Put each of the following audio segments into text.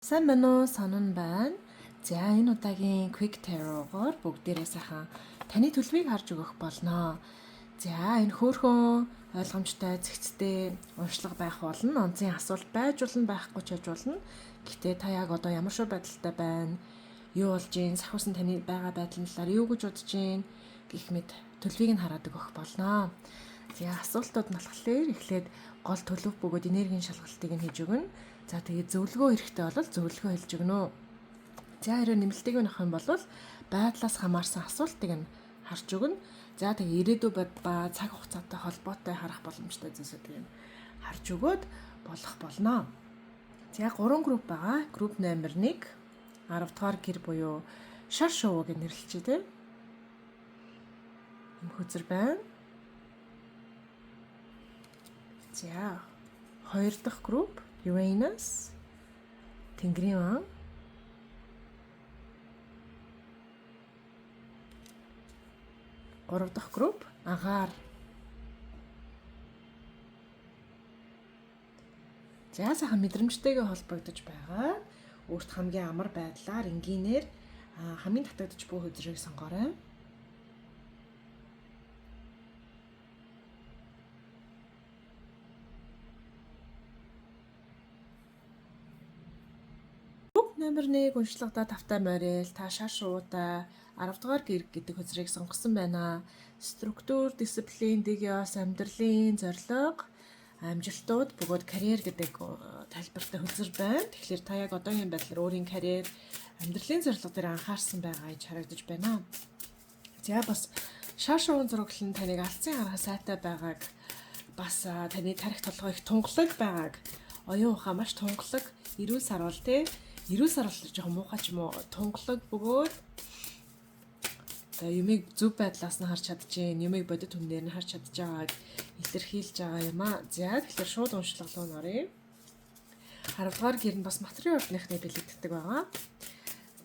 Сайн байна уу? Сонон байна. За, энэ удаагийн Quick Tarot-гоор бүгдээрээ сайхан таны төлөвийг харж өгөх болно. За, энэ хөөхөн ойлгомжтой, зэгцтэй уншлага байх болно. Онцын асуулт байж болно, байхгүй ч байж болно. Гэтэ та яг одоо ямар шүү байдалтай байна? Юу болж гин? Сахиусан таны байгаа байдлын талаар юу гэж бодож гин? Гэх мэт төлөвийг нь хараад өгөх болно. За, асуултууд нь болохоор эхлээд гол төлөв бөгөөд энергийн шалгалтыг нь хийж өгнө. За, тэгээд зөвлөгөө хэрэгтэй бол зөвлөгөө хэлж өгнө. За, хэрэг нэмэлтийг нь авах юм бол байдлаас хамаарсан асуултыг нь харж өгнө. За, тэгээд ирээдүй ба цаг хугацаатай холбоотой харах боломжтой зүйлсүүдийг нь харж өгөөд болох болно. За, 3 групп байгаа. Групп номер 1, 10 дугаар гэр буюу шар шувуу гэж нэрлэлчээ, тийм. Хөзөр байна. За, 2 дахь групп Uranus, Тэнгэрийн ван. 3 дахь групп агаар. За, сайхан мэдрэмжтэйгээ холбогдож байгаа. Өөрт хамгийн амар байдлаар энгийнээр хамгийн татагдаж буй хөзрийг сонгоорой. Номер 1 уншлагадаа тавтай морил, та шар шувуутай 10 дугаар гэрэг гэдэг хөзрийг сонгосон байна. Структур, дисциплин, дэг ёс, амьдралын зорилго, амжилтууд бөгөөд карьер гэдэг тайлбартай хөзөр байна. Тэгэхээр та яг одоогийн байдлаар өөрийн карьер, амьдралын зорилго дээр анхаарсан байгаа гэж харагдаж байна. За, бас шар шувуун зураглал нь таныг алдсын харахад сайтай байгааг, бас таны тарих толгой их тунгалаг байгааг, оюун ухаан маш тунгалаг, эрүүл саруул, те, эрүүл саруул жоохон муухай ч юм уу, тунгалаг бөгөөд за юмыг зөв байдлаас нь харж чадчихээн, юмыг бодит үнээр нь харж чадж байгааг илэрхийлж байгаа юм аа. За, тэгэхээр шууд уншлага руу оръё. 10 дугаар гэр нь бас матрийн ордныхны бэлэгддэг байгаа.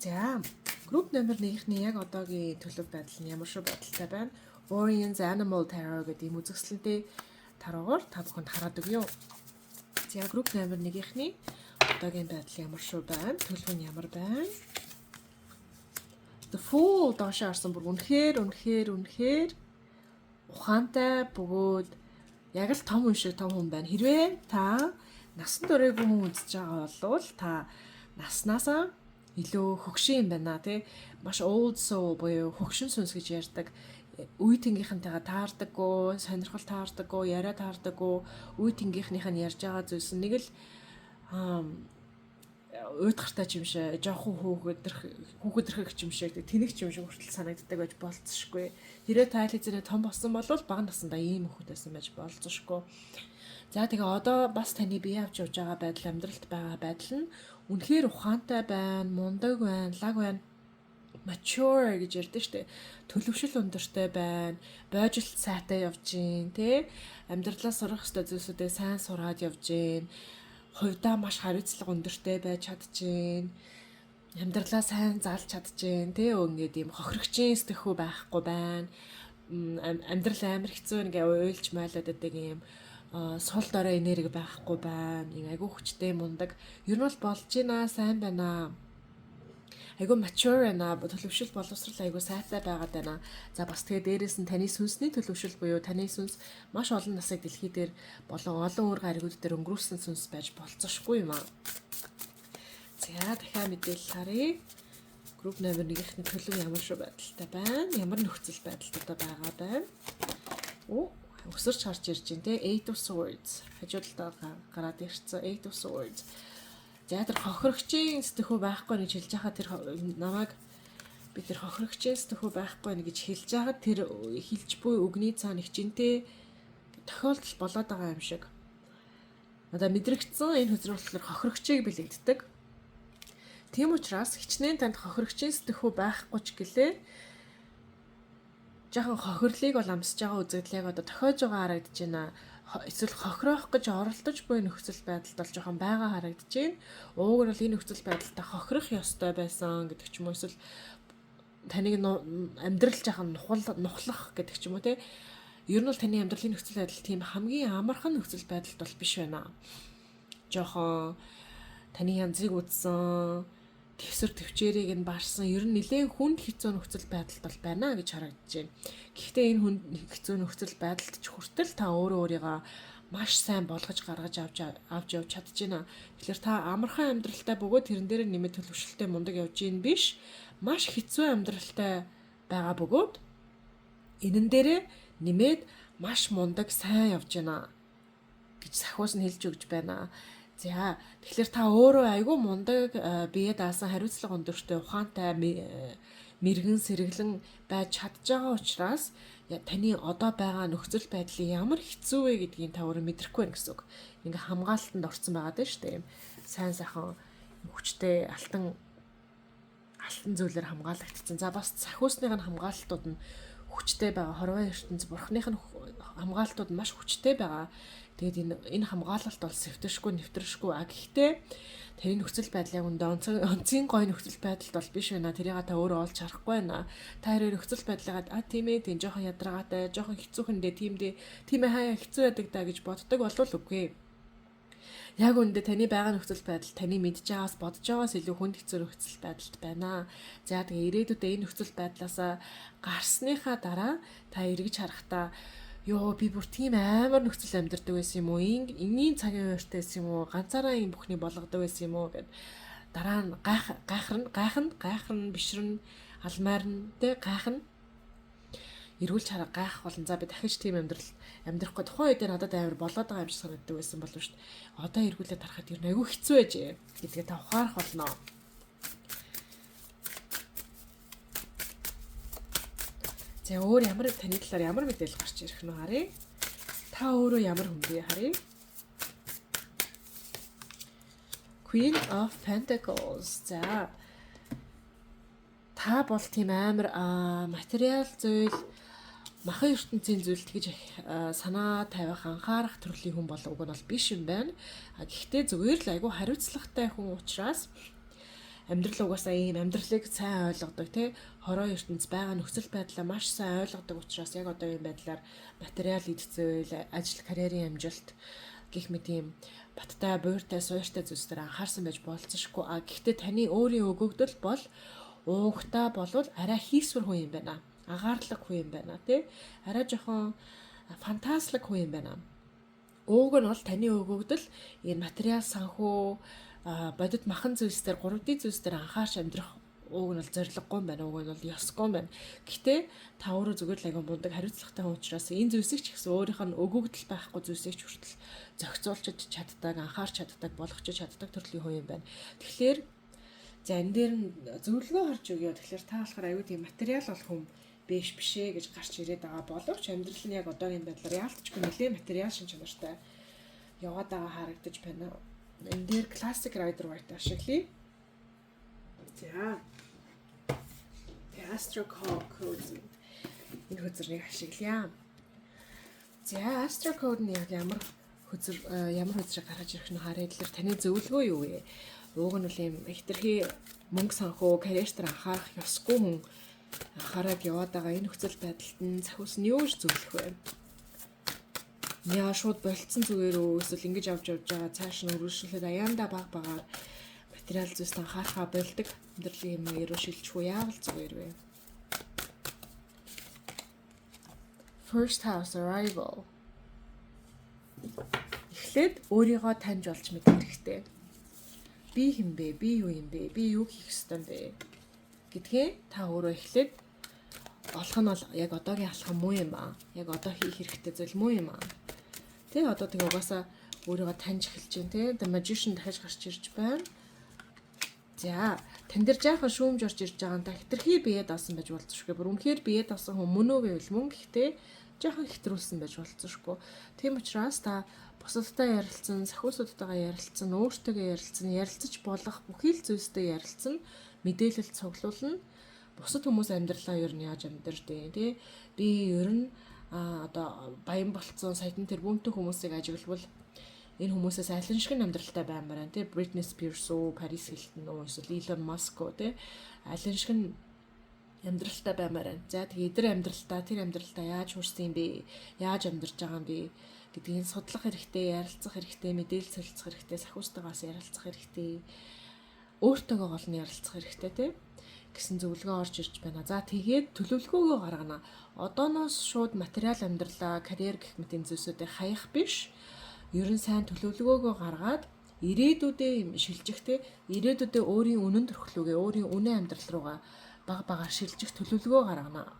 За, групп номер 1-ний яг одоогийн төлөв байдал нь ямар шүү байдалтай байна? Orion's Animal Tarot гэдэг ийм үзэсгэлэнтэй таруугаар та бүхэнд хараад өгье. За, групп номер 1-ний одоогийн байдал ямар шүү байна? Төлөв нь ямар байна? The Fool доошоо харсан, бүр үнэхээр үнэхээр үнэхээр ухаантай бөгөөд яг л том хүн шиг том хүн байна. Хэрвээ та насан туршаагүй хүн үзэж байгаа бол та наснаасаа илүү хөгшин юм байна, тий. Маш old soul буюу хөгшин сүнс гэж ярьдаг. Үе тэнгийнхэнтэйгээ таардаггүй, сонирхол таардаггүй, яриа таардаггүй, үе тэнгийнхнийх нь ярьж байгаа зүйлс нэг л уйдгартай ч юм шиг, жоохон хүүхэдэрхэг юм шиг, тэнэг ч юм шиг хүртэл санагддаг байж болцсошгүй. Хэрвээ та аль хэзээ том болсон бол бага насндаа ийм хүүхэд байсан байж болцсошгүй. За, тэгээ одоо бас таны бие авч явж байгаа байдал, амьдралд байгаа байдал нь үнэхээр ухаантай байна, мундаг байна, лаг байна, mature гэж ярьдэн штэ. Төлөвшил өндөртэй байна, бойжилт сайтай явж гин, тэ? Амьдралаа сурах ёстой зүйлсүүдээ сайн сураад явж гин. Хувьдаа маш хариуцлага өндөртэй байж чадчихээн. Амьдралаа сайн заалж чадчихээн, тэ? Ингээд ийм хохирогчийн сэтгэхүй байхгүй байна. Амьдрал амар хэцүү, ингээ уйлж майлаад байдаг ийм сул дорой энерги байхгүй байна. Ингээ айгүй хүчтэй, мундаг. Ер нь бол болж гинэ, сайн байна, айгүй mature байна. Төлөвшил, боловсрал айгүй сайтай байгаад байна. За, бас тэгээ дээрэс нь таны сүнсний төлөвшил буюу таны сүнс маш олон насыг дэлхий дээр болон олон өөр гаригууд дээр өнгөрүүлсэн сүнс байж болцоошгүй юм аа. За, дахиад мэдээлэл харъя. Групп номер 1-ийн төлөв ямар шүү байдалтай байна? Ямар нөхцөл байдалд одоо байгаа байна? Оо, өсөрч харж ирж байна, те. Eight of Swords. Хажуу талдаа гараад ирсэн Eight of Swords. За, тэр хохирогчийн сэтгэхүй байхгүй гэж хэлж байхад, тэр намайг би тэр хохирогчийн сэтгэхүй байхгүй гэж хэлж байхад тэр хэлж буй үгний цаана хичэнтэй тохиолдол болоод байгаа юм шиг. Одоо мэдрэгдсэн. Энэ хөзөр болохоор хохирогчийг бэлэгддэг. Тийм учраас хичнээн танд хохирогчийн сэтгэхүй байхгүй ч гэлээ жоохон хохирлыг бол амсаж байгаа үзэгдэл яг одоо тохиож байгаа харагдаж байна, эсвэл хохироох гэж оролдож буй нөхцөл байдалд бол жоохон байгаа харагдаж байна. Ууг нь бол энэ нөхцөл байдалтай хохирох ёстой байсан гэдэг ч юм уу, эсвэл таныг амьдрал жаахан нухал нухлах гэдэг ч юм уу, те. Ер нь бол таны амьдралын нөхцөл байдал тийм хамгийн амархан нөхцөл байдалд бол биш байна. Жоохон Таны янзыг үзсэн, твсэр төвчээрийг нь барсан. Ер нь нэлээд хүнд хэцүү нөхцөл байдалд бол байна гэж харагдаж байна. Гэхдээ энэ хүнд хэцүү нөхцөл байдалд ч хүртэл та өөрөө өөрийгөө маш сайн болгож гаргаж авч явж чадж байна. Тэгэхээр та амархан амьдралтай бөгөөд тэрэн дээр нэмээд төлөвшөлттэй мундаг явж гин биш. Маш хэцүү амьдралтай байгаа бөгөөд энэн дээрээ нэмээд маш мундаг сайн явж байна гэж сахиус нь хэлж өгч байна. За, тэгэхээр та өөрөө айгүй мундаг бие даасан, хариуцлага өндөртэй, ухаантай, мэрэгэн сэргэлэн байж чадж байгаа учраас таны одоо байгаа нөхцөл байдлын ямар хэцүү вэ гэдгийг та өөрөө мэдрэхгүй байна гэсэн үг. Ингээ хамгаалтанд орсон байгаа даа шүү дээ. Сайн сайхан хүчтэй алтан зүйлээр хамгаалагдсан. За, бас сахиусных нь хамгаалтууд нь хүчтэй байгаа. Хорвоо ертөнц бурхных нь хамгаалтууд нь маш хүчтэй байгаа. Тэгээд энэ хамгаалалт бол сэвтэршгүй, нэвтэршгүй. А гэхдээ таны нөхцөл байдал яг үндэ онцгийн гоё нөхцөл байдалд бол биш байна. Тэрийг та өөрөө олж харахгүй байна. Та хэрэг нөхцөл байдлаа а тийм ээ, тийм жоохон ядаргаатай, жоохон хэцүүхэндээ, тиймдээ, тийм ээ хаяа хэцүү байдаг да гэж боддог болвол үгүй. Яг үндэ таны байгаа нөхцөл байдал таны мэдж байгаас, бодож байгаас илүү хүнд хэцүү нөхцөл байдалд байна. За, тэгээ ирээдүйдээ энэ нөхцөл байдлаасаа гарсныхаа дараа та эргэж харахтаа ёо, би бүр тийм амар нөхцөл амьдардаг байсан юм уу? Энгийн цагийн ууртай байсан юм уу? Ганцаараа юм бүхний болгодог байсан юм уу гэд дараа нь гайхрна, гайхна, гайхрна, бишрэн, алмаарна, тэ гайхна. Эргүүлж хараа гайх болно. За, би дахиж тийм амьдрал амьдрахгүй. Тухайн үед надад амар болоод байгаа юм шиг санагддаг байсан болов шүү дээ. Одоо эргүүлээд харахад ер нь айгүй хэцүү байжээ гэдгээ та ухаарах болно. За, өөр ямар таны талаар ямар мэдээлэл гарч ирэх нь харъя. Та өөрөө ямар хүн бэ харъя. Queen of Pentacles. За, та бол тийм амар материал зүйл, махан ертөнцийн зүйлд гэж санаа тавих, анхаарах төрлийн хүн бол уг нь бол биш юм байна. А гэхдээ зүгээр л айгүй хариуцлагатай хүн учраас, амьдрал угаасаа ийм, амьдралыг сайн ойлгодог, тий, хороо ертөнц байгаа нөхцөл байдлаа маш сайн ойлгодог учраас яг одоо ийм байдлаар материал эд зүйл, ажил, карьерийн амжилт гэх мэт ийм баттай, буйртай, суйртай зүйлс дээр анхаарсан байж болцсошгүй. А гэхдээ таны өөрийн өгөгдөл бол уугтай болвол арай хийсвэр хүн юм байна. Агаарлаг хүн юм байна, тий. Арай жоохон фантазлаг хүн юм байна. Ууг нь бол таны өгөгдөл энэ материал, санхүү, бодит махан зүйлс дээр, 3D зүйлс дээр анхаарч амьдрах ууг нь бол зориггүй юм байна. Уг нь бол ёсгүй юм байна. Гэхдээ та өөрөө зүгээр л айгуун мундаг, хариуцлагатай хүн учраас энэ зүйлсийг ч гэсэн өөрийнх нь өгөгдөл байхгүй зүйлсийг ч хүртэл зохицуулж чаддаг, анхаарч чаддаг, болгож чаддаг төрлийн хүн юм байна. Тэгэхээр за, энэ дээр нь зөвлөгөө харж өгье. Тэгэхээр та болохоор аюу тийм материал болох хүн биш бишээ гэж гарч ирээд байгаа боловч амьдрал нь яг одоогийн байдлаар яалтчгүй нэлээд материал шин чанартай яваад байгаа харагдаж байна. Энэ дээр Classic Rider Waite ашиглая. За. The Astro Code энэ хөзрийг ашиглая. За, Astro Code нь яг ямар хөзөр, ямар хөзрийг гаргаж ирэх нь харъя. Тэгэхээр таны зөвлөгөө юу вэ? Ууг нь бол ийм хэтэрхий мөнгө санхүү, карьер дээр анхаарах ёсгүй хүн анхаараад яваад байгаа энэ нөхцөл байдалд нь сахиус нь юу гэж зөвлөх вэ? Яа, шууд болцсон зүгээр үү, эсвэл ингэж авч явж байгаа цааш нь өргөжлөлөд аяанда баг багаар материал зүйлс анхаарахаа болдог амьдралын юм руу шилжих үү, яавал зүгээр вэ? First house arrival. Эхлээд өөрийгөө таньж олж мэдэх хэрэгтэй. Би хэн бэ? Би юу юм бэ? Би юу хийх ёстой юм бэ гэдгээ та өөрөө эхлээд олох нь бол яг одоогийн алхам муу юм аа. Яг одоо хийх хэрэгтэй зүйл муу юм аа. Тэ, одоо тэгээ угаасаа өөрийгөө таньж эхэлж байна, тэ. The Magician дахиж гарч ирж байна. За, тань дээр жаахан шүүмж орж ирж байгаа нь та хэтэрхий бие даасан байж болзошгүй. Бүр үнэхээр бие даасан хүн мөн үү гэвэл мөн, гэхдээ жаахан хэтрүүлсэн байж болзошгүй. Тийм учраас та бусадтай ярилцсан, сахиусуудтайгаа ярилцсан, өөртөөгөө ярилцсан, ярилцаж болох бүхий л зүйлстэй ярилцсан, мэдээлэл цуглуулна. Бусад хүмүүс амьдралаа ер нь яаж амьдардаг, тий? Би ер нь одоо баян болцсон саятан тэрбумтай хүмүүсийг ажиглавал энэ хүмүүсээс аль шиг амьдралтай баймаар байна, тий? Britney Spears уу, Paris Hilton уу, эсвэл Elon Musk уу, тий? Аль шиг амьдралтай баймаар байна. За, тэгээ эдгээр амьдралдаа, тэр амьдралдаа яаж хүрсэн юм бэ? Яаж амьдарч байгаа юм бэ гэдгийг судлах хэрэгтэй, ярилцах хэрэгтэй, мэдээлэл солилцох хэрэгтэй, сахиустайгаас ярилцах хэрэгтэй, өөртөөгөө гол нь ярилцах хэрэгтэй, тийм гэсэн зөвлөгөө орж ирж байна. За, тэгээд төлөвлөгөөгөө гаргана. Одооноос шууд материал амьдралаа, карьер гэх мэт энэ зүйлсүүдийг хаях биш. Ер нь сайн төлөвлөгөөгөө гаргаад ирээдүйдээ шилжих, те, ирээдүйдээ өөрийн үнэн төрхлүүгээ, өөрийн үнэн амьдрал руугаа баг багаар шилжих төлөвлөгөө гаргана.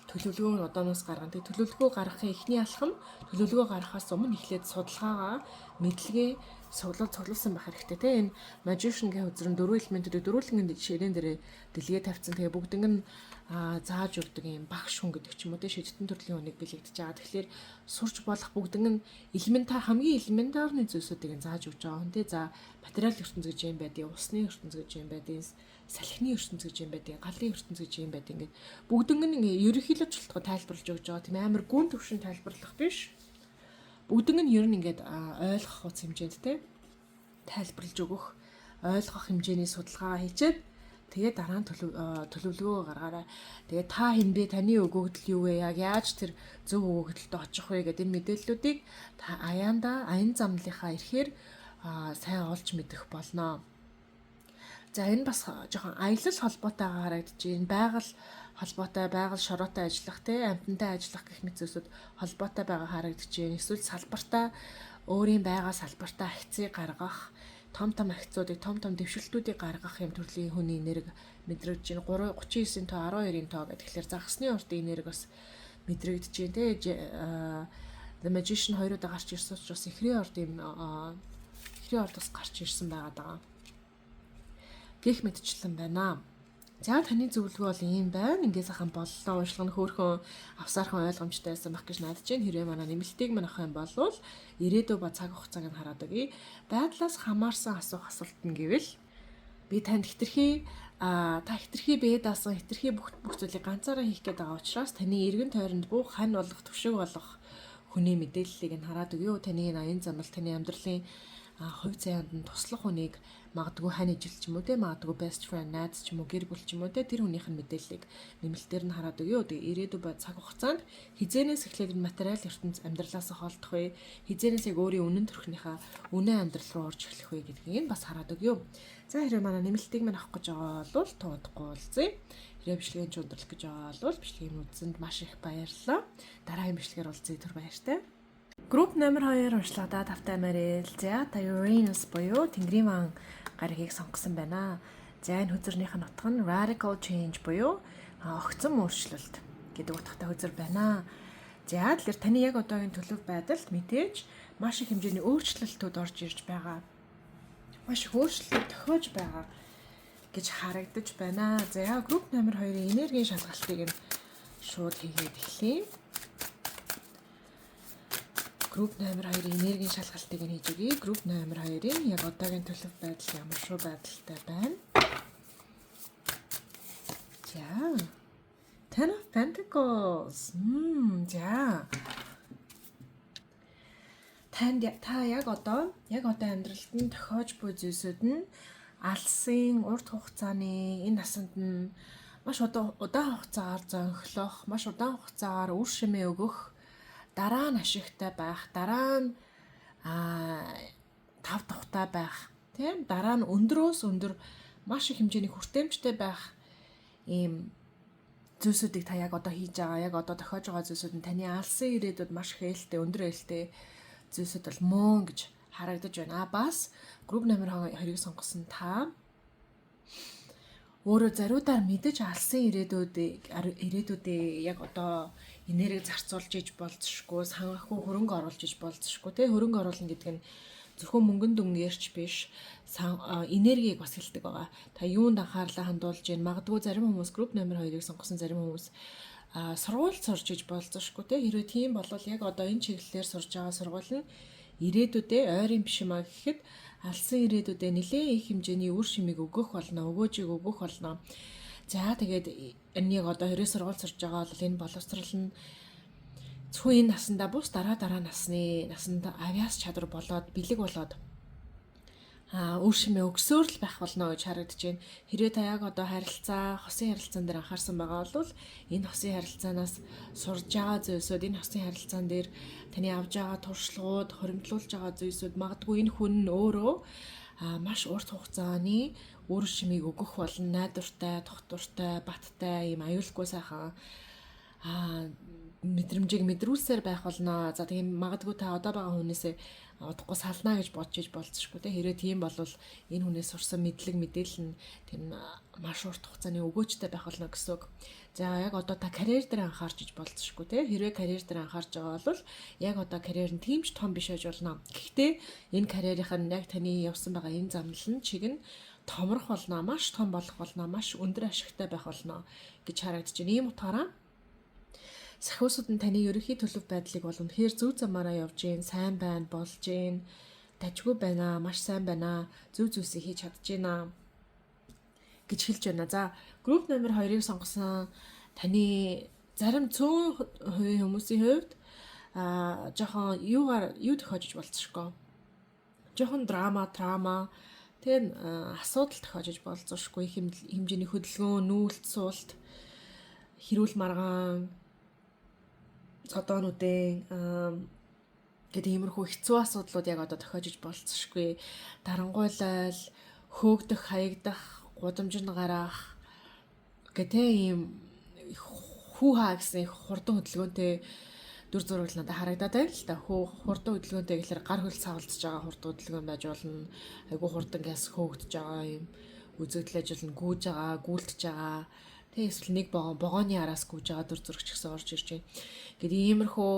Төлөвлөгөө нь одооноос гаргана. Тэгээ төлөвлөгөө гаргахын эхний алхам, төлөвлөгөө гаргахаас өмнө эхлээд судалгаагаа, мэдлэгээ суглал цуглуулсан байх хэрэгтэй, те. Энэ magician гэх үзрэн дөрвөн элементүүдийг дөрвөлнгийн ширээн дээр дэлгээ тавьсан. Тэгээ бүгднг нь зааж өгдөг юм багш хүн гэдэг ч юм уу, те, шидтэн төрлийн хүнийг бэлэгдэж байгаа. Тэгэхээр сурч болох бүгднг нь элементар, хамгийн элементарны зүйлсүүдийг нь зааж өгч байгаа хүн, те. За, материал ертөнц гэж юм байдیں۔ Усны ертөнц гэж юм байдیں۔ Салхины ертөнц гэж юм байдیں۔ Галын ертөнц гэж юм байдیں۔ Ингээд бүгднг нь ингээ ерөнхийлөгч болтгоо тайлбарлаж өгч байгаа. Тийм амар гүн төвшин тайлбарлах биш. Бүгднг нь ер нь ингээд ойлгох хуц хэмжээнд, те, тайлбарлаж өгөх, ойлгох хэмжээний судалгаа хийчихэд тэгээ дараа нь төлөвлөгөө гаргаарай. Тэгээ та хэн бэ? Таны өгөгдөл юу вэ? Яг яаж тэр зөв өгөгдөлд очих вэ гэдэг энэ мэдээллүүдийг та аяанда аян замлынхаа ирэхээр сайн олж мэдэх болно. За, энэ бас жоохон аялал холбоотойгоо харагдаж байна. Байгаль холбоотой, байгаль шороотой ажиллах, те, амьтантай ажиллах гэх мэт зүйлсүүд холбоотой байгаа харагдаж байна. Эсвэл салбартаа, өөрийн байгаа салбартаа акцийг гаргах, том том акцуудыг, том том дэвшилтүүдийг гаргах юм төрлийн хүний энерги мэдрэгдэж байна. 3 39-ийн тоо, 12-ийн тоо гэх тэгэхээр загасны урд энерги бас мэдрэгдэж байна, те. The Magician хоёр удаа гарч ирсэн учраас эхрийн орд юм, эхрийн орд бас гарч ирсэн байгаа даа. Гэх мэтчлэн байна. За, таны зөвлөгөө бол ийм байна. Ингээ сайхан боллоо. Уншлага нь хөөхөн авсаархан ойлгомжтой байсан байх гэж найдаж байна. Хэрвээ манай нэмэлтийг мань авах юм бол ирээдүй ба цаг хугацааг нь хараад өгье. Байдлаас хамаарсан асуух асуулт нь гэвэл би танд хэтэрхий та хэтэрхий бие даасан, хэтэрхий бүх бүх зүйлийг ганцаараа хийх гээд байгаа учраас таны эргэн тойронд бүх хань болох, төвшөг болох хүний мэдээллийг нь хараад өгье. Таны аян замал, таны амьдралын хувь заяанд нь туслах хүнийг, магадгүй хань ижил ч юм уу, те, магадгүй best friend, найз ч юм уу, гэр бүл ч юм уу, те, тэр хүнийх нь мэдээллийг нэмэлтээр нь хараад өгье. Тэгээ ирээдүй ба цаг хугацаанд хэзээнээс эхлээд материал ертөнц амьдралаас холдох вэ? Хэзээнээс яг өөрийн үнэн төрхнийхаа үнэн амьдрал руу орж эхлэх вэ гэдгийг нь бас хараад өгье. За, хэрвээ манай нэмэлтийг минь авах гэж байгаа бол туудахгүй уулзъя. Хэрвээ бичлэгийн чундрах гэж байгаа бол бичлэгийн үзсэнд маш их баярлалаа. Дараагийн бичлэгээр уулзъя, түр баяртай. Групп номер 2 уншлагадаа тавтай морил. За, та Uranus буюу Тэнгэрийн ван гарагийг сонгосон байна. За, энэ хөзөрнийх нь утга нь radical change буюу огцом өөрчлөлт гэдэг утгатай хөзөр байна. За, тэгэхээр таны яг одоогийн төлөв байдалд мэдээж маш их хэмжээний өөрчлөлтүүд орж ирж байгаа. Маш их өөрчлөлт тохиож байгаа гэж харагдаж байна. За, групп номер 2-ын энергийн шалгалтыг нь шууд хийгээд эхлэе. Групп номер 2-ын энергийн шалгалтыг нь хийж өгье. Групп номер 2-ын яг одоогийн төлөв байдал ямар шүү байдалтай байна? За. Ten of Pentacles. За. Танд, та яг одоо амьдралд нь тохиож буй зүйлсүүд нь алсын урт хугацааны, энэ насанд нь маш удаан хугацаагаар зонхлох, маш удаан хугацаагаар үр шимээ өгөх, дараа нь ашигтай байх, дараа нь тав тухтай байх, тийм, дараа нь өндрөөс өндөр маш их хэмжээний хүртээмжтэй байх ийм зүйлсүүдийг та яг одоо хийж байгаа, яг одоо тохиож байгаа зүйлсүүд нь таны алсын ирээдүйд маш их ээлтэй, өндөр ээлтэй зүйлсүүд бол мөн гэж харагдаж байна. А бас групп номер 2-ыг сонгосон та өөрөө зариудаар мэдэж алсын ирээдүйдээ яг одоо энерги зарцуулж иж болзошгүй, санхүү хөрөнгө оруулж иж болзошгүй, те. Хөрөнгө оруулна гэдэг нь зөвхөн мөнгөн дүнгээрч биш, энергийг бас хэлдэг байгаа. Та юунд анхаарлаа хандуулж байна? Магадгүй зарим хүмүүс, групп номер 2-ыг сонгосон зарим хүмүүс сургууль сурж иж болзошгүй, те. Хэрвээ тийм бол яг одоо энэ чиглэлээр сурж байгаа сургууль нь ирээдүйдээ ойрын биш юм а гэхэд алсын ирээдүйдээ нэлээд их хэмжээний үр шимийг өгөх болно, өгөөжийг өгөх болно. За, тэгээд энэ яг одоо хэрэг сургууль сурж байгаа бол энэ боловсрал нь зөвхөн энэ насандаа бус, дараа дараа насны насанд авьяас чадвар болоод, бэлэг болоод Үр шимээ өгсөөр л байх болно гэж харагдаж байна. Хэрвээ та яг одоо харилцаа, хосын харилцаан дээр анхаарсан байгаа бол энэ хосын харилцаанаас сурж байгаа зүйлсүүд, энэ хосын харилцаан дээр таны авж байгаа туршлагууд, хоримтлуулж байгаа зүйлсүүд, магадгүй энэ хүн нь өөрөө маш урт хугацааны үр шимийг өгөх болон найдвартай, тогтвортой, баттай ийм аюулгүй сайхан мэдрэмжийг мэдрүүлсээр байх болно. За, тийм магадгүй та одоо байгаа хүнээсээ удахгүй салнаа гэж бодож иж болцсошгүй те. Хэрвээ тийм бол энэ хүнээс сурсан мэдлэг, мэдээлэл нь тийм маш урт хугацааны өгөөжтэй байх болно гэсэн үг. За, яг одоо та карьер дээр анхаарч иж болцсошгүй те. Хэрвээ карьер дээр анхаарч байгаа бол яг одоо карьер нь тийм ч том биш байж болно. Гэхдээ энэ карьерийнх нь яг таны явсан байгаа энэ замнал нь чиг нь томрох болно, маш том болох болно, маш өндөр ашигтай байх болно гэж харагдаж байна. Ийм утгаараа сахиусууд нь таны ерөнхий төлөв байдлыг бол үнэхээр зөв замаараа явж гин, сайн байна, болж гин, дажгүй байна, маш сайн байна, зөв зүйлсийг хийж чадж байна гэж хэлж байна. За, групп номер 2-ыг сонгосон таны зарим цөөн хувийн хүмүүсийн хувьд жоохон юугаар юу тохиожиж болцсошгүй. Жоохон драма, трама тэр асуудал тохиожиж болцсошгүй, хэмжээний хөдөлгөөн, нүүлт, суулт, хэрүүл маргаан, зодоонуудын гэдэг иймэрхүү хэцүү асуудлууд яг одоо тохиожиж болцсошгүй. Дарангуйлал, хөөгдөх, хаягдах, гудамжинд гарах гэдэг ийм хүү хаа гэсэн их хурдан хөдөлгөөнтэй дүр зураг л надад харагдаад байна л та. Хүү хурдан хөдөлгөөнтэй гэхэлэр гар хөл савлдж байгаа хурдан хөдөлгөөн байж болно. Айгу хурдан гяс хөөгдөж байгаа юм үзэгдэл аж болно, гүүж байгаа, гүйлтэж байгаа. Тэ, эсвэл нэг вогон вогооны араас гүйж байгаа дүр зураг ч гэсэн орж ирж байна. Ингээд иймэрхүү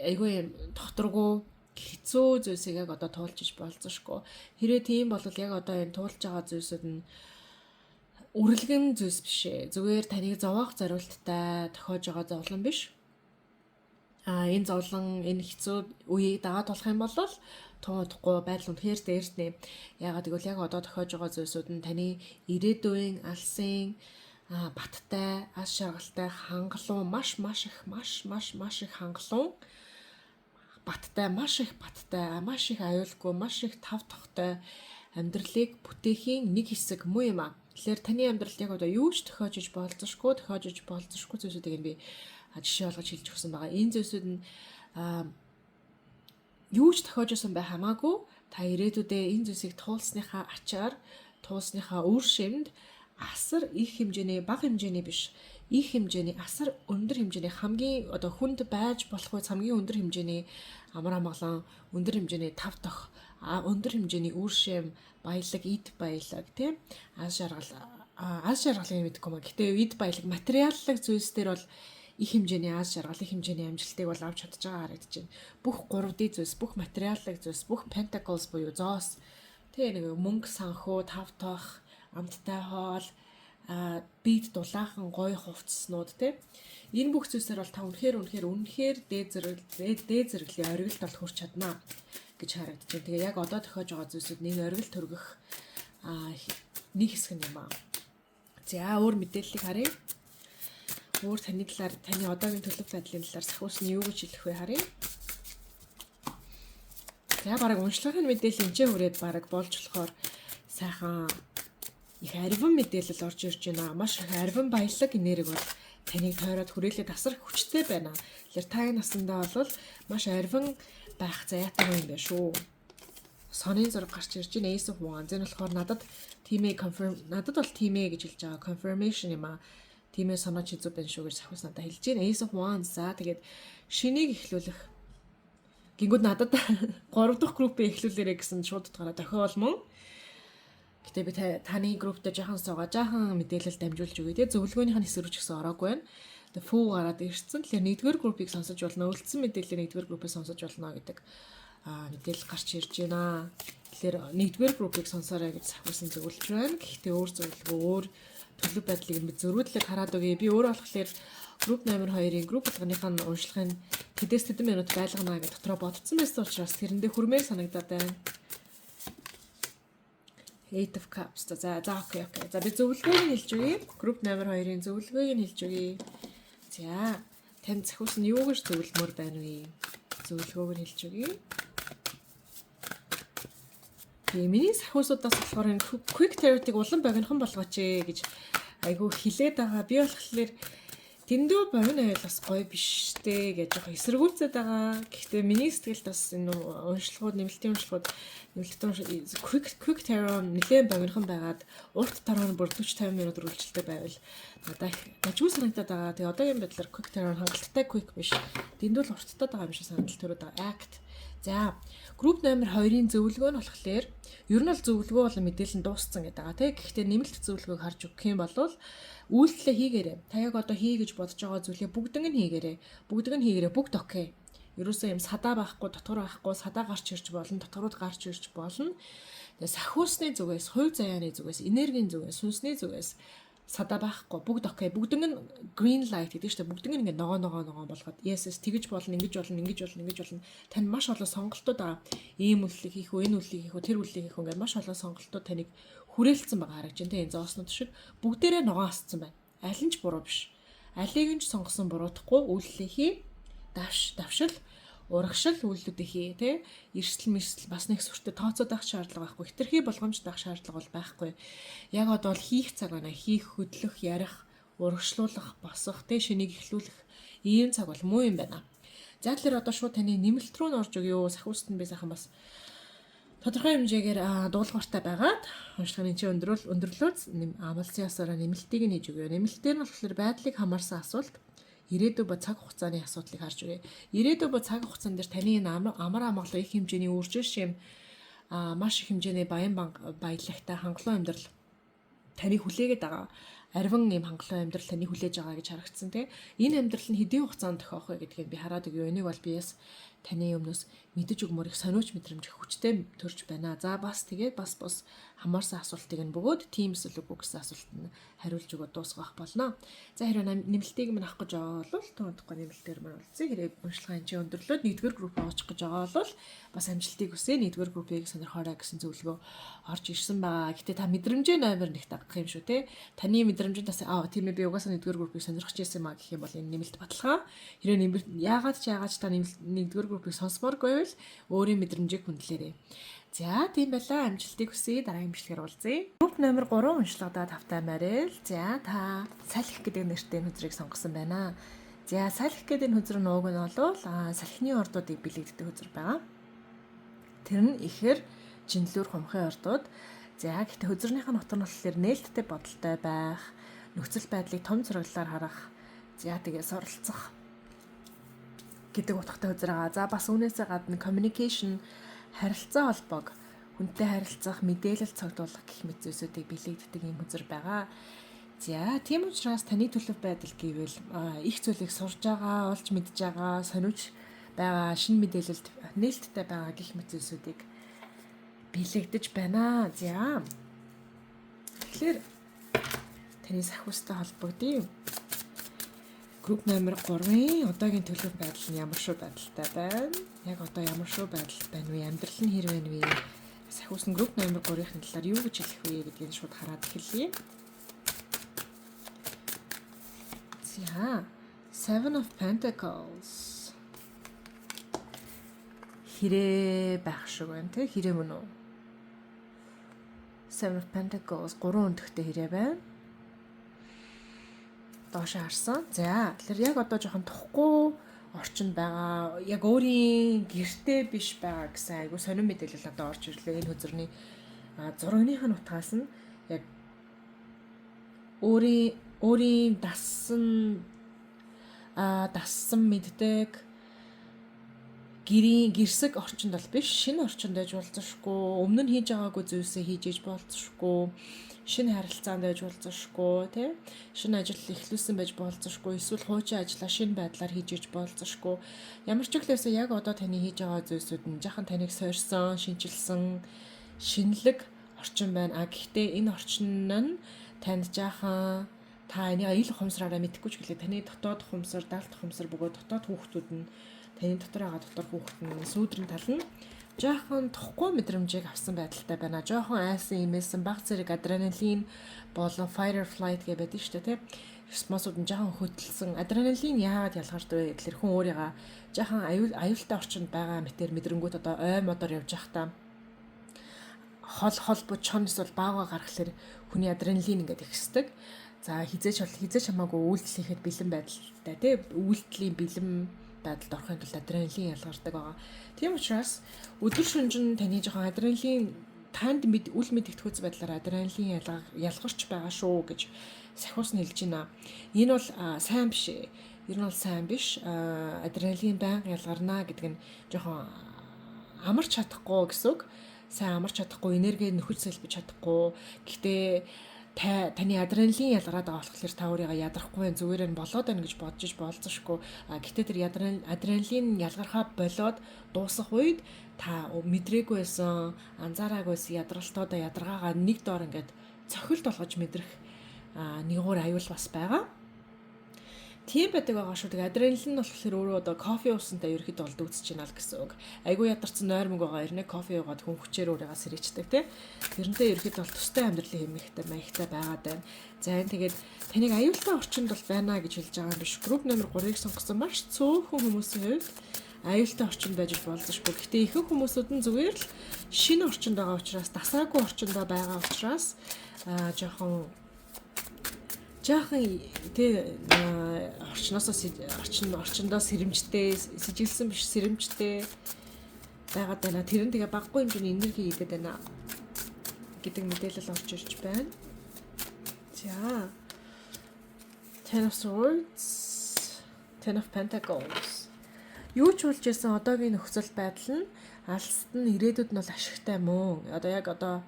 айгүй юм тогтворгүй хэцүү зүйлсийг яг одоо туулж иж болзошгүй. Хэрвээ тийм бол яг одоо энэ туулж байгаа зүйлсүүд нь үрэлгэн зүйлс биш ээ. Зүгээр таныг зовоох зориулттай тохиож байгаа зовлон биш. Энэ зовлон, энэ хэцүү үеийг дагаад болох юм бол тун удахгүй байдал үнэхээр дээрднэ. Яагаад гэвэл яг одоо тохиож байгаа зүйлсүүд нь таны ирээдүйн алсын баттай, аз жаргалтай, хангалуун, маш маш их, маш маш маш их хангалуун, баттай, маш их баттай, маш их аюулгүй, маш их тав тухтай амьдралыг бүтээхийн нэг хэсэг муу юм а. Тэгэхээр таны амьдралд яг одоо юу ч тохиожиж болзошгүй, тохиожиж болзошгүй зүйлсүүдийг нь би жишээ болгож хэлж өгсөн байгаа. Энэ зүйлсүүд нь юу ч тохиожсон бай хамаагүй та ирээдүйдээ энэ зүйлсийг туулсныхаа ачаар, туулсныхаа үр шимд асар их хэмжээний, бага хэмжээний биш, их хэмжээний, асар өндөр хэмжээний, хамгийн одоо хүнд байж болох үе хамгийн өндөр хэмжээний амар амгалан, өндөр хэмжээний тав тох, өндөр хэмжээний үр шим, баялаг, эд баялаг тийм, аз жаргал, аз жаргалыг мэдэхгүй маа. Гэтэ эд баялаг, материаллык зүйлс дээр бол их хэмжээний аз жаргал, их хэмжээний амжилтыг бол авч чадж байгаа харагдаж байна. Бүх 3D зүйлс, бүх материаллык зүйлс, бүх pentacles буюу зоос тэгээ нэг мөнгө санхүү, тав тох, амттай хоол, бид дулаахан гоё хувцаснууд те, энэ бүх зүйлсээр бол та үнэхээр үнэхээр үнэхээр дээд зэрэг дээд зэрэглэлийн оргилд бол хүрч чаднаа гэж харагдаж байна. Тэгээ яг одоо тохиож байгаа зүйлсүүд нэг оргил төргөх нэг хэсэг нь юм аа. За, өөр мэдээллийг харъя. Өөр таны талаар, таны одоогийн төлөв байдлын талаар сахиус нь юу гэж хэлэх вэ, харъя. За, бараг уншлагын мэдээлэл энэ хүрээд бараг болж болохоор сайхан их ариван мэдээлэл орж ирж байна. Маш их ариван баялаг энерги бол таныг тойроод хүрээлээд асар хүчтэй байна. Тэгэхээр та энэ насандаа бол маш ариван байх заяатай юм байна шүү. Сонын зураг гарч ирж байна. Ace of Wands. Энэ болохоор надад тийм ээ, confirm, надад бол тийм ээ гэж хэлж байгаа. Confirmation юм аа. Тийм ээ, соноо чи зөв байна шүү гэж сахиус надад хэлж байна. Ace of Wands. За, тэгээд шинийг эхлүүлэх гингүүд надад 3 дахь группээ эхлүүлээрэ гэсэн шууд утгаараа тохиол мөн. Гэтэ би таны групптэй жаахан суугаа, жаахан мэдээлэл дамжуулж өгье те, зөвлөгөөнийх нь хэсэг рүү ч гэсэн ороогүй байна. Тэгээ фүү гараад ирсэн. Тэгэхээр нэгдүгээр группийг сонсож болно. Үлдсэн мэдээлэлээ нэгдүгээр группээ сонсож болно гэдэг мэдээлэл гарч ирж байна. Тэгэхээр нэгдүгээр группийг сонсоорой гэж сахиусан зөвлөж байна. Гэхдээ өөр зөвлөгөө, өөр төлөв байдлыг би зөрүүдлэг хараад өгье. Би өөрөө болохоор групп номер 2-ын групп болгоных нь уншлагын тэдээс тэдэн минут байлгана гэж дотроо бодсон байсан учраас тэрэндээ хүрмээр санагдаад байна. Eight of Cups. За за, okay. За, би зөвлөгөөг нь хэлж өгье. Групп номер 2-ын зөвлөгөөг нь хэлж өгье. За, танд сахиус нь юу гэж зөвлөмөр байна вэ? Зөвлөгөөг нь хэлж өгье. Тийм, миний сахиусуудаас болохоор энэ quick tarot-ыг улам богинохон болгооч ээ гэж айгүй хилээд байгаа. Би болохоор дэндүү богино байвал бас гоё биш дээ гэж жоохон эсэргүүцээд байгаа. Гэхдээ миний сэтгэлд бас энэ уншлагууд, нэмэлтийн уншлагууд, нэмэлтийн quick tarot нэлээд богинохон байгаад урт тароо нь бүр 40 50 минут үргэлжилдэг байвал надад их гажгүй санагдаад байгаа. Тэгээ одоогийн байдлаар quick tarot хангалттай quick биш. Дэндүү л урттай байгаа юм шиг санагдал төрөөд байгаа. Act. За, групп номер 2-ын зөвлөгөө нь болохоор ер нь бол зөвлөгөө болон мэдээлэл нь дууссан гэдэг байгаа, тийм. Гэхдээ нэмэлт зөвлөгөөг харж өгөх юм бол үйлдэлээ хийгээрэй. Та яг одоо хий гэж бодож байгаа зүйлээ бүгднийг нь хийгээрэй. Бүгдийг нь хийгээрэй. Бүгд okay. Ерөөсөө юм садаа байхгүй, дотгор байхгүй, садаа гарч ирж болно, дотгорууд гарч ирж болно. Тэгээ сахиусны зүгээс, хувь заяаны зүгээс, энергийн зүгээс, сүнсний зүгээс садаа байхгүй, бүгд okay. Бүгдэн нь green light гэдэг чинь дээ. Бүгдэн нь ингээд ногоо ногоо ногоо болгоод yes, тэгэж болно, ингэж болно, ингэж болно, ингэж болно. Танд маш олон сонголтууд байгаа. Ийм үйлдэлийг хийх үү, энэ үйлдэлийг хийх үү, тэр үйлдэлийг хийх үү, ингээд маш олон сонголтууд таныг хүрээлцсэн байгаа харагдаж байна, тийм. Энэ зооснууд шиг бүгдээрээ ногоон асцсан байна. Аль нь ч буруу биш. Алийг нь ч сонгосон буруудахгүй, үйлдэлээ хий. Давш давшил, урагшил үйлдэлүүдээ хий, тий. Эрсдэл мэрсдэл бас нэг сүртэй тооцоод авах шаардлага байхгүй. Хэтэрхий болгоомжтой авах шаардлага бол байхгүй. Яг одоо бол хийх цаг байна. Хийх, хөдлөх, ярих, урагшлуулах, босох, тий, шинийг эхлүүлэх ийм цаг бол муу юм байна. За, тэгэхээр одоо шууд таны нэмэлт рүү н орж өгөө. Сахиуст нь би сайхан бас тодорхой хэмжээгээр дуулууртай байгаад уншлагын чи өндөрлөл өндөрлөөд амлсан ёсороо нэмэлтийг нь хийж өгөө. Нэмэлтээр нь болохоор байдлыг хамаарсан асуулт, ирээдүй ба цаг хугацааны асуудлыг харж өгье. Ирээдүй ба цаг хугацаан дээр таны энэ амар амгалан, их хэмжээний үржил шим, маш их хэмжээний баян баялагтай хангалуун амьдрал таныг хүлээгээд байгаа. Арвин ийм хангалуун амьдрал таны хүлээж байгаа гэж харагдсан, тий. Энэ амьдрал нь хэдийн хугацаанд тохиох вэ гэдгийг би хараад өгье. Энийг бол би бас таны өмнөөс мэдэж өгмөр их сониуч мэдрэмж их хүчтэй төрж байна. За, бас тэгээд бас бус хамаарсан асуултыг нь бөгөөд тийм эсвэл үгүй гэсэн асуулт нь хариулж өгөөд дуусгах болно. За, хэрвээ нэмэлтийг минь авах гэж байгаа бол тун удахгүй нэмэлтээр маань уулзъя. Хэрэг уншлагын чи өндөрлөөд нэгдүгээр групп очих гэж байгаа бол бас амжилтыг хүсье. Нэгдүгээр группийг сонирхоорой гэсэн зөвлөгөө орж ирсэн байгаа. Гэтэ та мэдрэмжээ номер 1 дагах юм шүү, те. Таны мэдрэмжэнд бас аа, тийм ээ, би угаасаа нэгдүгээр группийг сонирхож байсан юм а гэх юм бол энэ нэмэлт баталгаа. Хэрэг нэмэлт яагаад ч та нэмэлт нэгдүгээр группийг сонсомооргүй байвал өөрийн мэдрэмжийг хүндлээрэй. За, тийм байлаа. Амжилтыг хүсье. Дараагийн бичлэгээр уулзъя. Групп номер 3 уншлагадаа тавтай морил. За, та салхи гэдэг нэртэй хөзрийг сонгосон байна. За, салхи гэдэг энэ хөзөр нь уг нь бол салхины ордуудыг бэлэгддэг хөзөр байгаа. Тэр нь ихэр, жинлүүр, хумхын ордууд. За, гэхдээ хөзрөнийх нь утга нь болохоор нээлттэй бодолтой байх, нөхцөл байдлыг том зураглалаар харах, за, тэгээ суралцах гэдэг утгатай хөзөр байгаа. За, бас үүнээсээ гадна communication, харилцаа холбоог, хүнтэй харилцах, мэдээлэл цогцолох гэх мэт зүйлсүүдийг бэлэгддэг юм хөзөр байгаа. За, тийм учраас таны төлөв байдал гэвэл их зүйлийг сурж байгаа, олж мэдж байгаа, сониуч байгаа, шинэ мэдээлэлд нээлттэй байгаа гэх мэт зүйлсүүдийг бэлэгдэж байна. За. Тэгэхээр таны сахиустай холбогдъё. Групп номер 3-ын одоогийн төлөв байдал нь ямар шүү байдалтай байна? Яг одоо ямар шүү байдалд байна вэ? Амьдрал нь хэр байна вэ? Сахиус нь групп номер 3-ын талаар юу гэж хэлэх вэ гэдгийг шууд хараад эхэлье. За, Seven of Pentacles. Хэрээ байх шиг байна, те, хэрээ мөн үү? Seven of Pentacles, гурван өндөгтэй хэрээ байна, доош харсан. За, тэгэхээр яг одоо жоохон тухгүй орчинд байгаа, яг өөрийн гэрте биш байгаа гэсэн айгу сонин мэдээлэл одоо орж ирлээ. Энэ хөзөрний зурагных нь утгаас нь яг өөрийн дассан мэддэг гэрийн гэрсэг орчинд бол биш, шинэ орчинд байж болзошгүй, өмнө нь хийж байгаагүй зүйлсээ хийж иж болзошгүй, шинэ харилцаанд байж болзошгүй, тий, шинэ ажил эхлүүлсэн байж болзошгүй, эсвэл хуучин ажлаа шинэ байдлаар хийж иж болзошгүй. Ямар ч үглээсээ яг одоо таны хийж байгаа зүйлсүүд нь жахан таныг сойрсон, шинчилсэн шинэлэг орчин байна. А гэхдээ энэ орчин нь танд жаахан, та энийг ил ухамсараараа мэдэхгүй ч гэлээ, таны дотоод ухамсар, далд ухамсар бөгөөд дотоод хүүхдүүд нь, таны дотор байгаа дотор хүүхэд нь, сүүдрэн тал нь жаахан тухгүй мэдрэмжийг авсан байдалтай байна. Жаахан айсан, имээсэн, баг зэрэг адреналин болон fight or flight гэж байдаг шүү дээ, тийм. Response ууд нь жаахан хөдөлсөн. Адреналин яагаад ялгардаг вэ гэхэлэр хүн өөрийгөө жаахан аюул аюултай орчинд байгаа мэтэр мэдрэнгүүт, одоо ой модоор явж байхдаа Хол хол бу чон эсвэл баага гаргахлаар хүний адреналин ингээд ихсдэг. За, хэзээ ч хамаагүй үйлдэл хийхэд бэлэн байдалтай, тий, үйлдэлийн бэлэн байдалд орохын тулд адреналин ялгардаг байгаа. Тийм учраас өдөр шөнөжин таны жоохон адреналин, танд мэд үл мэдэгдэхүйц байдлаар адреналин ялгарч байгаа шүү гэж сахиус нь хэлж байна. Энэ бол сайн биш. Ер нь бол сайн биш. Адреналин байнга ялгарна гэдэг нь жоохон амарч чадахгүй гэсэн үг. Сайн амарч чадахгүй, энерги нөхөж сэлбэж чадахгүй. Гэхдээ таны адреналин ялгараад байгаа болохоор та өөрийгөө ядрахгүй байх, зүгээр нь болоод байна гэж бодож иж болзошгүй. А гэхдээ тэр адреналин ялгархаа болоод дуусах үед та мэдрээгүй байсан, анзаараагүй байсан ядралтуудаа, ядаргаагаа нэг доор ингээд цохилт болгож мэдрэх нэгүр аюул бас байгаа. Тийм байдаг байгаа шүү. Тэгээ адреналин нь болохоор өөрөө одоо кофе уусантай ерөөхдөө бол дүүцэж байна л гэсэн үг. Айгүй ядарсан нойр мөг байгаа ирнэ, кофе уугаад хүн хүчээр өөрийгөө сэрээчдэг, тий. Тэрнтэй ерөөхдөө бол төстэй амьдралын хэмнэхтэй маягтай байгаад байна. За, энэ тэгээд таныг аюултай орчинд бол байна гэж хэлж байгаа юм биш. Group номер 3-ыг сонгосон маш цөөхөн хүмүүсийн хувьд аюултай орчинд байж болзошгүй. Гэхдээ ихэнх хүмүүсүүд нь зүгээр л шинэ орчинд байгаа учраас, дасаагүй орчиндөө байгаа учраас жоохон жаахан, тий, орчноосоо орчиндоо сэрэмжтэй, сэжиглэсэн биш, сэрэмжтэй байгаад байна. Тэр нь тэгээ багагүй хэмжээний энерги идээд байна гэдэг мэдээлэл орж ирж байна. За. Ten of Swords, Ten of Pentacles. Юу ч болж исэн одоогийн нөхцөл байдал нь алсад нь, ирээдүйд нь бол ашигтай мөн. Одоо яг одоо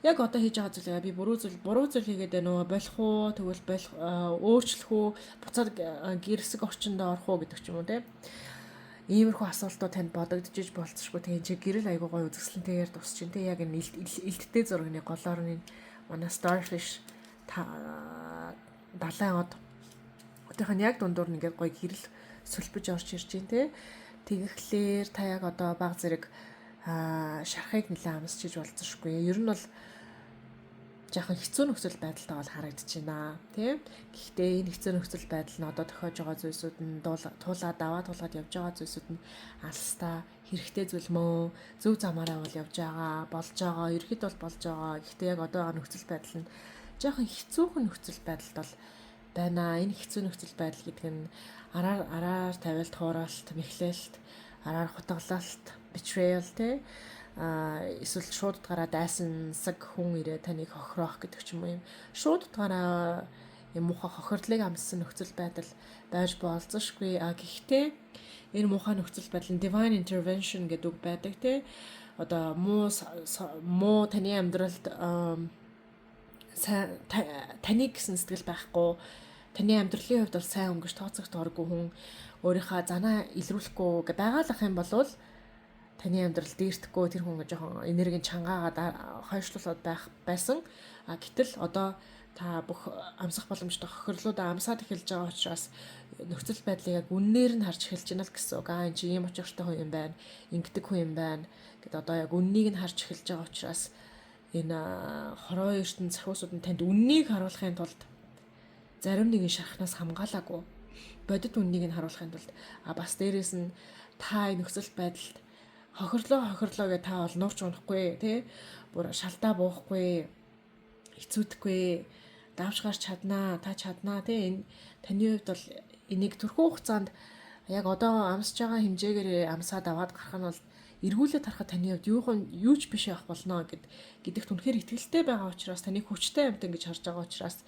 яг одоо хийж байгаа зүйлээ би буруу зүйл хийгээд байна уу? Болох уу? Тэгвэл болох, өөрчлөх үү? Буцаад гэрсэг орчиндөө орох уу гэдэг ч юм уу, те. Иймэрхүү асуултууд танд бодогдож болцсошгүй. Тэгээ чи гэрэл айгуу гоё үзэсгэлэнтэйгээр тусч чинь, те. Яг энэ элдтэй зурагны голоор нь манай starfish та далайн од одынх нь яг дундуур нь ингээд гоё гэрэл сүлбэж орж ирж байна, те. Тэгэхлээр та яг одоо баг зэрэг шархыг нэлээд амсчиж болцсошгүй. Ер нь бол жаахан хэцүү нөхцөл байдалтай бол харагдаж байна, тийм. Гэхдээ энэ хэцүү нөхцөл байдал нь, одоо тохиож байгаа зүйлсүүд нь, туулаад даваа туулгаад явж байгаа зүйлсүүд нь алстаа хэрэгтэй зүйл мөн, зөв замаараа бол явж байгаа, болж байгаа, ерөөхдөө бол болж байгаа. Гэхдээ яг одоо байгаа нөхцөл байдал нь жаахан хэцүүхэн нөхцөл байдалд бол байна. Энэ хэцүү нөхцөл байдал гэдэг нь араар араар тавилт, хууралт, мэхлэлт, араар хутгалалт, betrayal, те, а эсвэл шууд утгаараа дайсансаг хүн ирээ таныг хохироох гэдэг ч юм уу, юм шууд утгаараа юм муухай хохирлыг амссан нөхцөл байдал байж болзошгүй. А гэхдээ энэ муухай нөхцөл байдал нь divine intervention гэдэг үг байдаг, те. Одоо муу муу таны амьдралд сайн таныг гэсэн сэтгэл байхгүй, таны амьдралын хувьд бол сайн өнгөж тооцогдооргүй хүн өөрийнхөө занаа илрүүлэхгүй байгаалах юм бол таны амьдрал дээртэхгүй, тэр хүн жоохон энергийн чангаагаад хойшлуулад байх байсан. А гэтэл одоо та бүх амсах боломжтой хохирлуудаа амсаад эхэлж байгаа учраас нөхцөл байдлыг яг үннээр нь харж эхэлж байна л гэсэн үг. Аа, энэ чи ийм учиртай хүн юм байна, ингэдэг хүн юм байна гэд одоо яг үннийг нь харж эхэлж байгаа учраас энэ хороо ертөнц, сахиусууд нь танд үннийг харуулахын тулд зарим нэгэн шархнаас хамгаалаагүй, бодит үннийг нь харуулахын тулд, а бас дээрэс нь та энэ нөхцөл байдалд хохирлоо хохирлоо гэж та бол нуурч унахгүй, тий, бүр шалтаа буухгүй, хэцүүдэхгүй, давж гарч чаднаа, та чаднаа, тий. Энэ таны хувьд бол энийг түрхүү хугацаанд яг одоо амсаж байгаа хэмжээгээр амсаад аваад гарах нь бол эргүүлээд харахад таны хувьд юу ч биш явах болно гэдэгт үнэхээр итгэлтэй байгаа учраас, таныг хүчтэй амьтан гэж харж байгаа учраас,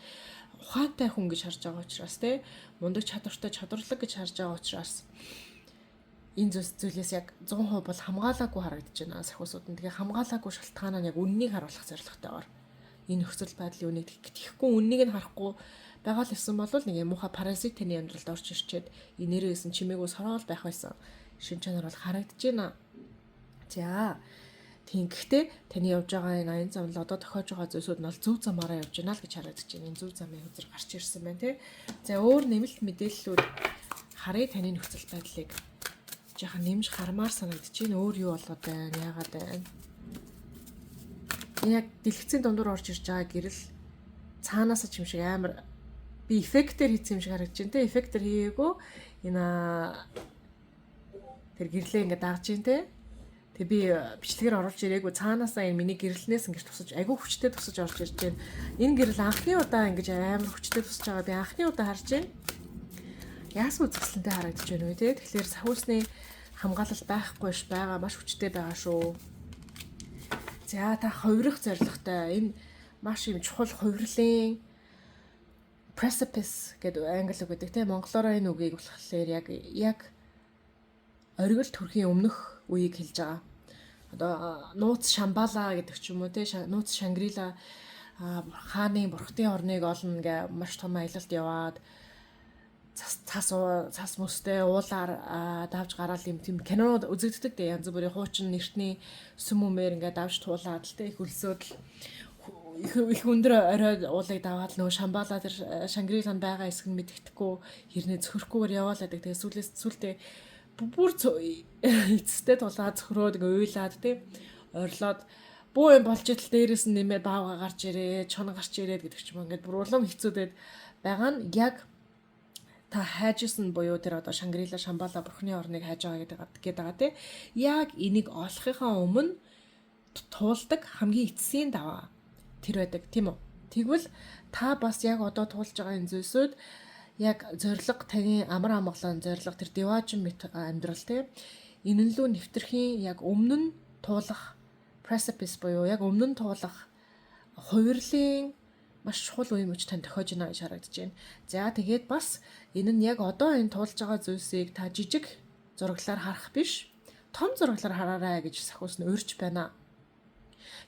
ухаантай хүн гэж харж байгаа учраас, те, мундаг, чадвартай, чадварлаг гэж харж байгаа учраас энэ зүйлээс яг 100% бол хамгаалаагүй харагдаж байна сахиусууд нь. Тэгээ хамгаалаагүй шалтгаан нь яг үннийг харуулах зорилготойгоор энэ нөхцөл байдлын үнийг тэгэхгүй, үннийг нь харахгүй байгаа л гэсэн бол нэг юм муухай паразит таны амьдралд орж ирчээд энээрээс нь чимээгүй сороол байх байсан шин чанар бол харагдаж байна. За, тийм, гэхдээ таны явж байгаа энэ аян зам л одоо тохиож байгаа зүйлсүүд нь бол зөв замаараа явж байна л гэж харагдаж байна. Энэ зөв замын хөзөр гарч ирсэн байна, тий. За, өөр нэмэлт мэдээллүүд харъя. Таны нөхцөл байдлыг жаахан нэмж хармаар санагдаж байна. Өөр юу болоод байна? Яагаад байна? Яг дэлгэцийн дундуур орж ирж байгаа гэрэл цаанаасаа ч юм шиг амар би эффектээр хийсэн юм шиг харагдаж байна, те. Эффектээр хийгээгүй, энэ тэр гэрлээ ингээд дагж байна, те. Тэгээ би бичлэгээр оруулж ирээгүй, цаанаасаа энэ миний гэрлэнээс ингэж тусаж, айгүй хүчтэй тусаж орж ирж байна. Энэ гэрэл анхны удаа ингэж амар хүчтэй тусаж байгаа би анхны удаа харж байна. Яасан үзэсгэлэнтэй харагдаж байна вэ те? Тэгэхээр сахиусны хамгаалал байхгүй ш байгаа, маш хүчтэй байгаа шүү. За, та хувирах зорилготой. Энэ маш юм чухал хувирлын precipice гэдэг англи үг гэдэг те. Монголоор энэ үгийг болохоор яг оргил төрхийн өмнөх үеийг хэлж байгаа. Одоо нууц Шамбала гэдэг ч юм уу те, нууц Шангрила хааны бурхтын орныг олно гэ маш том аялалд яваад цас цас цас мөстэй уулаар давж гараал юм тийм кинонууд үзэгддэг дээ, янз бүрийн хуучин нэртний сүм өмээр ингээд давж туулаад л те, их өлсөөд л их их өндөр орой уулыг даваад нөгөө Шамбала тэр Шангриланд байгаа хэсэг нь мэддэхгүй хэрнээ цөхрөхгүйгээр яваал байдаг. Тэгээ сүүлээс сүлдээ бүр эцэстээ тулаад цөхрөөд ингээ уйлаад те, орилоод бүү юм болж идэл дээрээс нь нэмээд баавга гарч ирээ, чон гарч ирээд гэдэг ч юм уу, ингээд бүр улам хэцүүдэд байгаа нь яг та хайжсэн буюу тэр одоо Шангрила, Шамбала бурхны орныг хайж байгаа гэдэг байгаа те. Яг энийг олохынхаа өмнө туулдаг хамгийн эцсийн даваа тэр байдаг, тийм үү? Тэгвэл та бас яг одоо туулж байгаа энэ зүйлсүүд яг зориг, таны амар амгалан зориг, тэр диваажин мэт амьдрал те, энэ лүү нэвтэрхийн яг өмнө нь туулах precipice буюу яг өмнө нь туулах хувирлын маш чухал үе мөч тань тохиож байна гэж харагдаж байна. За, тэгээд бас энэ нь яг одоо энэ туулж байгаа зүйлсийг та жижиг зураглалаар харах биш, том зураглалаар хараарай гэж сахиус нь урьж байна.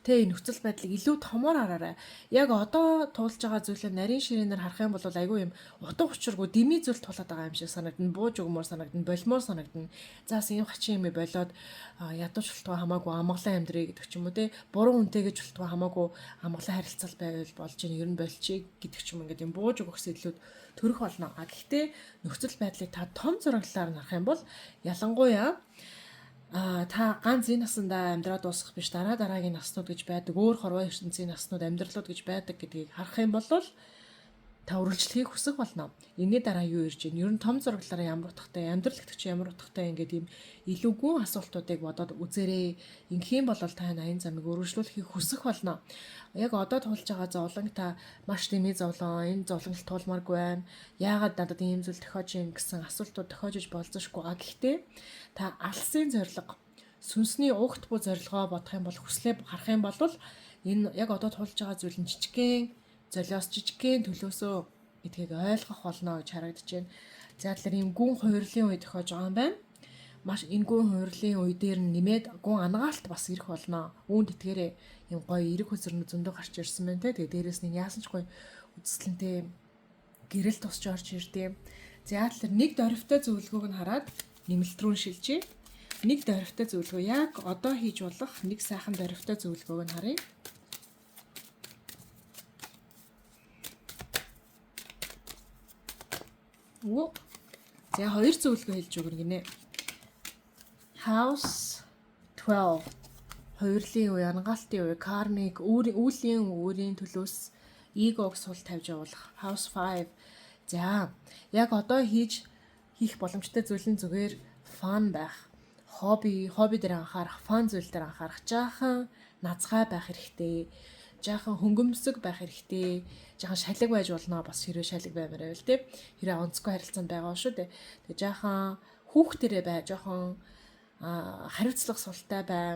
Тэ, энэ нөхцөл байдлыг илүү томоор хараарай. Яг одоо туулж байгаа зүйлээ нарийн ширээнээр харах юм бол айгүй юм утга учиргүй дэмий зүйл тулаад байгаа юм шиг санагдана. Бууж өгмөр санагдана, болмоор санагдана. За, ийм хачин юм болоод ядууч болтгоо хамаагүй амгалан амьдрий гэдэг ч юм уу те. Буруу хүнтэй гэж болтгоо хамаагүй амгалан харилцал байвал болж ийн, ер нь болчихъя гэдэг ч юм, ингээд юм бууж өгөх сэтлүүд төрөх болно. А гэхдээ нөхцөл байдлыг та том зураглалаар нь харах юм бол ялангуяа та ганц энэ насандаа амьдраад дуусгах биш, дараа дараагийн наснууд гэж байдаг, өөр хорвоо ертөнцийн наснууд, амьдралууд гэж байдаг гэдгийг харах юм бол та үргэлжлэхийг хүсэх болно. Энэний дараа юу ирж байна? Ер нь том зураглалаараа ямар утгатай, амьдрал гэдэг чинь ямар утгатай, ингээд ийм илүү гүн асуултуудыг бодоод үзээрэй. Ингэх юм бол та энэ аян замыг үргэлжлүүлэхийг хүсэх болно. Яг одоо туулж байгаа зовлон та маш дэмий зовлон, энэ зовлон л туулмааргүй байна. Яагаад надад ийм зүйл тохиож юм гэсэн асуултууд тохиож иж болзошгүй. А гэхдээ та алсын зорилго, сүнсний угт буй зорилгоо бодох юм бол, хүслээ харах юм бол энэ яг одоо туулж байгаа зүйл нь жижигхэн золиос, жижигхэн төлөөсөө гэдгийг ойлгох болно гэж харагдаж байна. За, тэгэхээр ийм гүн хувирлын үе тохиож байгаа юм байна. Маш энэ гүн хувирлын үе дээр нь нэмээд гүн анагаалт бас ирэх болно. Үүнд итгээрэй, ийм гоё эрэг хөзөрнө зөндөө гарч ирсэн байна те. Тэгээ дээрэс нь яасан ч гоё үзэсгэлэнтэй гэрэл тусч орж ирдээ. За, тэгэхээр нэг дөрвтэй зөвлөгөөг нь хараад нэмэлт рүү шилжье. Нэг дөрвтэй зөвлөгөө, яг одоо хийж болох нэг сайхан дөрвтэй зөвлөгөөг нь харъя. Өө. За, хоёр зөвлөгөө хэлж өгнө гинэ. House 12, хувирлын үе, анагаалтын үе, кармик, үүлийн үүрийн төлөөс эгог сул тавьж явуулах. House 5. За, яг одоо хийх боломжтой зүйл нь зүгээр fun байх. Хобби дээр анхаарах, fun зүйл дээр анхаарах, жаахан назгай байх хэрэгтэй, жаахан хөнгөмсөг байх хэрэгтэй. Жаахан шалиг байж болно бас, хэрвээ шалиг баймаар байвал те. Хэрвээ онцгой харилцаанд байгаа шүү дээ. Тэгээ жаахан хүүхдэрээ бай, жоохон хариуцлага султай бай.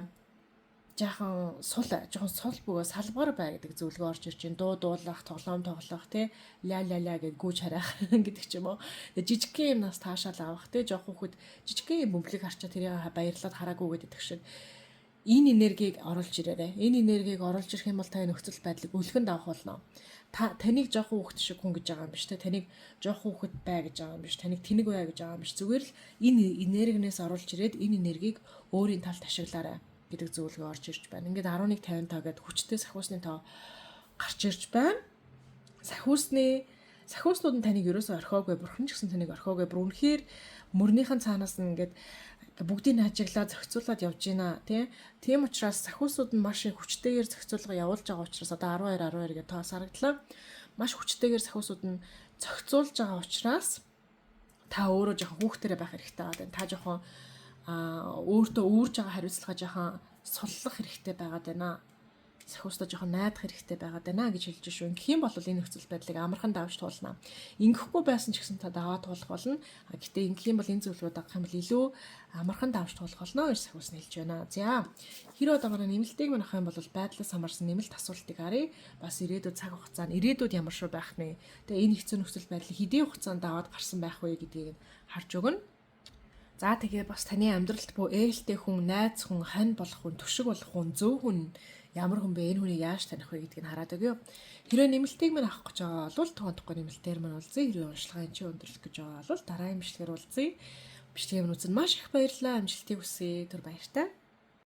Жаахан сул, жоохон сул бөгөө салбар бай гэдэг зөвлөгөө орж ирж байна. Дуу дуулах, тоглоом тоглох те, ля ля ля гэж гүйж харах гэдэг ч юм уу. Тэгээ жижигхэн юмнаас таашаал авах те, жоох хүүхэд жижигхэн юм бөмбөлийг харчаа тэрийг баярлаад хараагүй гэдэг шиг энэ энергийг оруулж ирээрэй. Энэ энергийг оруулж ирэх юм бол та нөхцөл байдлыг өлгөн давах болно. Та таныг жоохон хүүхэд шиг хүн гэж байгаа юм биш те. Таныг жоохон хүүхэд бай гэж байгаа юм биш. Таныг тэнэг бай гэж байгаа юм биш. Зүгээр л энэ энергинээс оруулж ирээд энэ энергийг өөрийн талд ашиглаарай гэдэг зөвлөгөө орж ирж байна. Ингээд 11:55 гээд хүчтэй сахиусны тоо гарч ирж байна. Сахиуснууд нь таныг ерөөсөө орхиогүй, бурхан ч гэсэн таныг орхиогүй. Бүр үнэхээр мөрнийхэн цаанаас нь ингээд бүгдийг нь ажиглаад зохицуулаад явж байна тий. Тийм учраас сахиусууд нь маш их хүчтэйгээр зохицуулга явуулж байгаа учраас одоо 12 12 гэж тоос харагдлаа. Маш хүчтэйгээр сахиусууд нь зохицуулж байгаа учраас та өөрөө жоохон хүүхдэрээ байх хэрэгтэй байгаа. Та жоохон Өөртөө үүрж байгаа хариуцлага жоохон суллах хэрэгтэй байгаад байна, сахиустай жоохон найдах хэрэгтэй байгаад байна гэж хэлж шүү. Ингэх юм бол энэ нөхцөл байдлыг амархан давж туулна. Ингэхгүй байсан ч гэсэн та даваа туулах болно. Гэтэ ингэх юм бол, энэ зөвлөгөө дагах юм бол илүү амархан давж туулах болно гэж сахиус нь хэлж байна. За, хэрэг одоо манай нэмэлтийг манах юм бол байдлаас хамаарсан нэмэлт асуултыг харъя. Бас ирээдүйд цаг хугацаанд, ирээдүйд ямар шүү байх нэ. Тэгээ энэ хэцүү нөхцөл байдлыг хэдийн хугацаанд даваад гарсан байх вэ гэдгийг харж өгнө. За, тэгээ бас таны амьдралд бүү ээлтэй хүн, найз хүн, хань болох хүн, түшиг болох хүн, зөв хүн ямар хүн бэ? Энэ хүнийг яаж таних вэ гэдгийг хараад өгье. Хэрвээ нэмэлтийг минь авах гэж байгаа бол тоодохгүй нэмэлтээр минь уулзъя. Хэрвээ уншлагын чи өндөрлөх гэж байгаа бол дараагийн бичлэгээр уулзъя. Бичлэгийг минь үзэн маш их баярлалаа. Амжилтыг хүсье. Түр баяртай.